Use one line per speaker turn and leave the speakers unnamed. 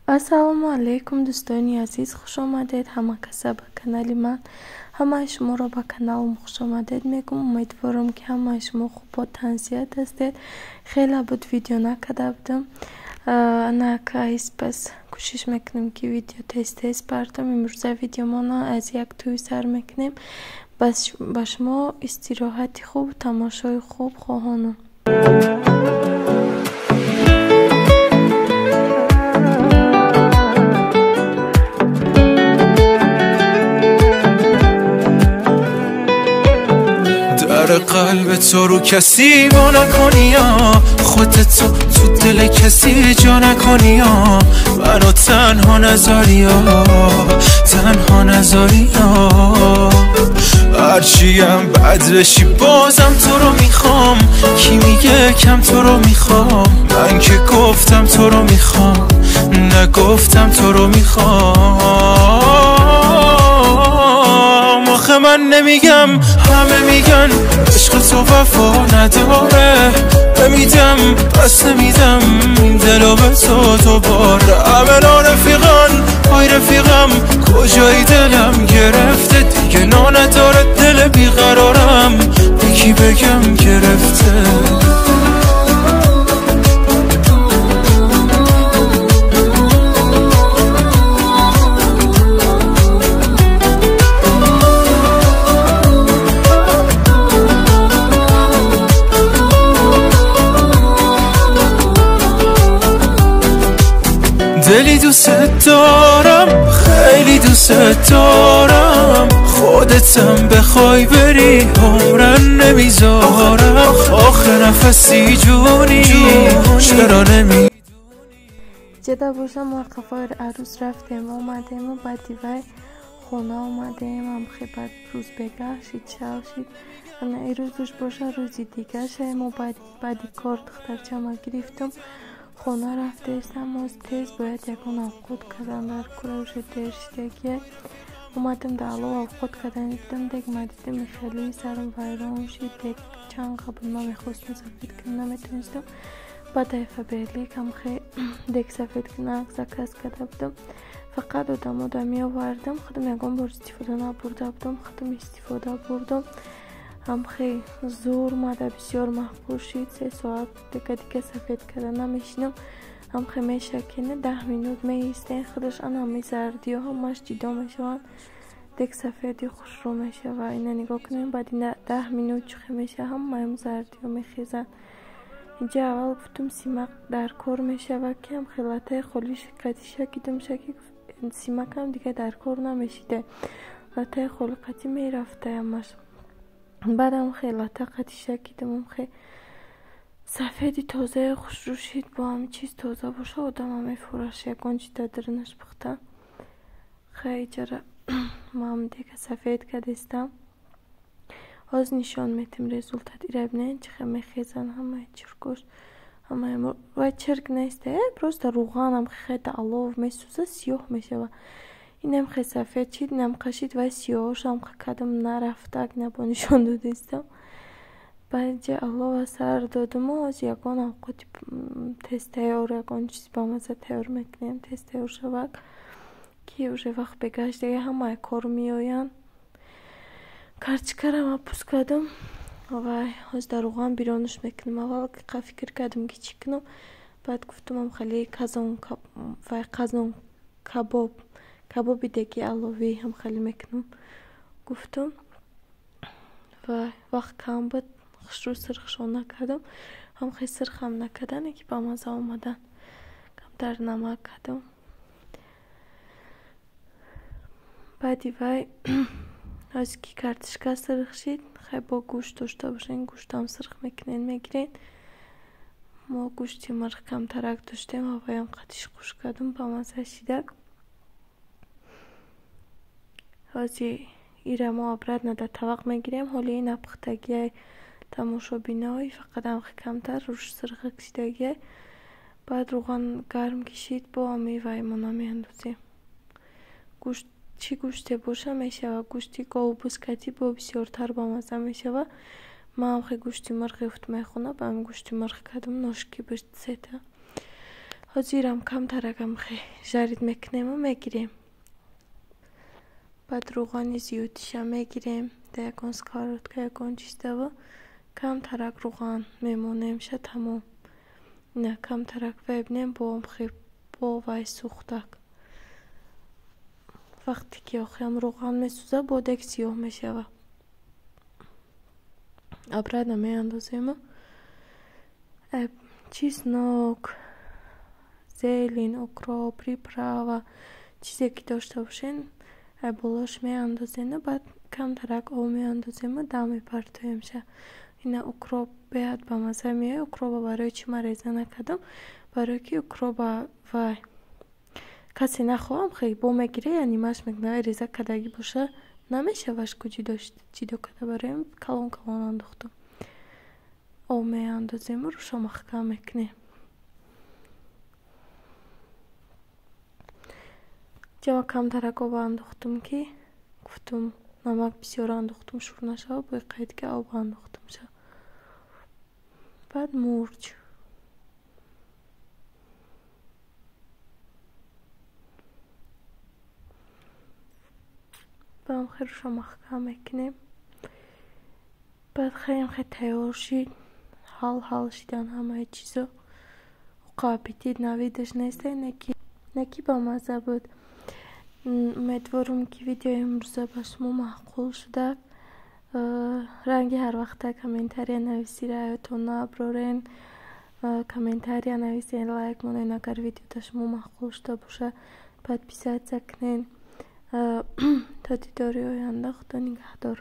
Ассалому алайкум, дӯстони азиз, хуш омадед ҳама каса ба канали ман. Ҳамаи шуморо ба каналам хуш омадед мегӯм. Умедворам, ки ҳамаи шумо хуб тансиҳат ҳастед. Хеле буд видео накарда будам. Анака пас кӯшиш мекунем, ки видео тез-тез бардом. Имрӯза видеомона аз як тӯй сар мекунем. Ба шумо истироҳати хуб, тамошои хуб хоҳонам.
در قلب تو رو کسی وا نکنی، خودتو تو دل کسی جا نکنی، منو تنها نذاری، تنها نذاری. هرچیم بد بشی بازم تو رو میخوام، کی میگه کم تو رو میخوام؟ من که گفتم تو رو میخوام، نگفتم تو رو میخوام. آخه من نمیگم، همه میگن عشق تو وفا نداره. نمیدم، پس نمیدم این دلو به تو دوباره. همه نارفیقان، آی رفیقم کجایی؟ دلم گرفته دیگه، نا نداره دل بیقرارم، یکی بگم گرفته. دلی دوست دارم، خیلی دوست دارم، خودتم بخوای بری عمرن نمیذارم. آخه نفسی جونی چرا نمی
جدا باشم. ما عروس رفتیم омадему, баъди вай хона омадем. Амхе баъд рӯз бегаҳ шид, шав шид. Ана ирӯзуш боша рӯзи дигар шай. Мо баъди кор духтарчама гирифтам, хона рафтаистам. Оз тез бояд ягон овқот кардан дар кура, уже дер шидагия. Омадам да алов овқот кардани будам, дег ма дидам хеле сарам вайрон шид. Дег чанд қабл ма мехостам сафед кунам, наметонистам. Баъд ай Фаберлик ҳамхе дег сафед кунак заказ карда будам. Фақат одамо да меовардам, худам ягон бор истифода набурда будам, худам истифода бурдам. Ҳамхе зур мада бисёр маъқул шид. 3 соат дега дига сафед карда намешинам. Ҳамхе мешакина, 10 минут меистен, худаш ана ҳами зардиё ҳамаш ҷидо мешаванд, дег сафеди хушрӯ мешава. Ина нигоҳ кунем, баъди 10 минут чухе мешава, ҳамаам зардиё мехезанд. Инҷа аввал гуфтум, симак дар кор мешава, ки ҳамхе латтаи холӣ қатӣ шакидум, шаки симакам дига дар кор намешида, латтаи холӣ қатӣ мерафта ҳамаш. Баъдам хе латта қатӣ шакидам, хе сафеди тозаи хушрӯ шид. Бо ҳами чиз тоза боша, одама мефураш, ягон чи дар дарунаш пухта. Хе иҷара мам дега сафед кардистам. Ҳоз нишон метем результат. Ира бинед, чӣ хел мехезанд ҳамаи чиркош, ҳамаи вай. Чирк нест, просто рӯғанам хе алов месӯза, сиёҳ мешава. Инам хе сафед шид, инам қашид, вай сиёҳошам кадам нарафтак, набо нишон додистам. Баъд алова сар додуму ҳоз ягон авқоти тез тайёр, ягон чиз бамаза тайёр мекунем, тез тайёр шавад, ки уже вақт бегашт, дига ҳамаи кор меоянд. Картошкарам пӯст кардам, вай ҳоз дар рӯған биронаш мекунам. Аввал фикр кардам, ки чӣ кунам, баъд гуфтам хеле казон, вай қазон кабоб, кабоби деги аловӣ ҳам хеле мекунам гуфтам. Ва вақт кам буд, хушрӯ сирхшон накардам. Ҳам хе сирхам накардане, ки ба маза омадан. Камтар намак кардам. Баъди вай ҳоз ки картошка сирх шид, хай бо гӯшт дошта бошен, гӯштам сирх мекунен, мегирен. Мо гӯшти мирғ камтарак доштем, ҳавоям қатиш хуш кардам, ба маза шидак. Ҳози ира мо обратно дар тавақ мегирем. Ҳоли ина пухтагиай, тамошобинои, фақат ҳамхе камтар руш сирхак шидагиай. Баъд рӯған гарм кишид, бо ҳами ваймона меандозем. Гӯшт чӣ гӯште боша мешава, гӯшти говбуз катӣ бо бисёртар бамаза мешава. Ман ҳамхе гӯшти мирғ ёфтум, хона ба ҳами гӯшти мирғ кардам, ножки буд сета. Ҳозирам камтаракам жарид мекунему мегирем. Баъд рӯғани зиёдиша мегирем, дар ягон сковородка, ягон чиздаву камтарак рӯған мемонемша, тамом. Ина камтарак вебнем, бо вай сӯхтак. Вақте ки охирам рӯған месӯза, бо дег сиёҳ мешава. Обратно меандозему. Чеснок, зелень, укроп, приправа, чизе ки дошта бошен, болош меандозену баъд камтарак об меандозему, дам мепартоемша. Ина укроп беҳад бамазза меояд. Укропа барои чӣ ман реза накардам? Барое ки укропа вай касе нахоҳам хеле бо мегира, я нимаш мекунад. Реза кардагӣ боша намешаваш ку ҷидо карда, барои калон калон андохтам. Об меандозему, рӯшо маҳкам мекунем. Ҷама камтарак об андохтум, ки гуфтум намак бисёр андохтум, шур нашава, бо қайдга об андохтумша. Баъд мурч. Баъдам хеле рӯшо маҳкам мекунем. Баъд хеле хеле тайёр шид, ҳал ҳал шидан ҳамаи чизо. Уқа аппетит навидаш нест, не ки бамазза буд. Умедворам, ки видеои имрӯза ба шумо маъқул шуда. Ранги ҳарвақта комментария нависӣ, раётон наброрен. Комментария нависен, лайк монен, агар видео да шумо маъқул шуда боша, подписаться кунен. То дидори оянда, Худо нигаҳдор.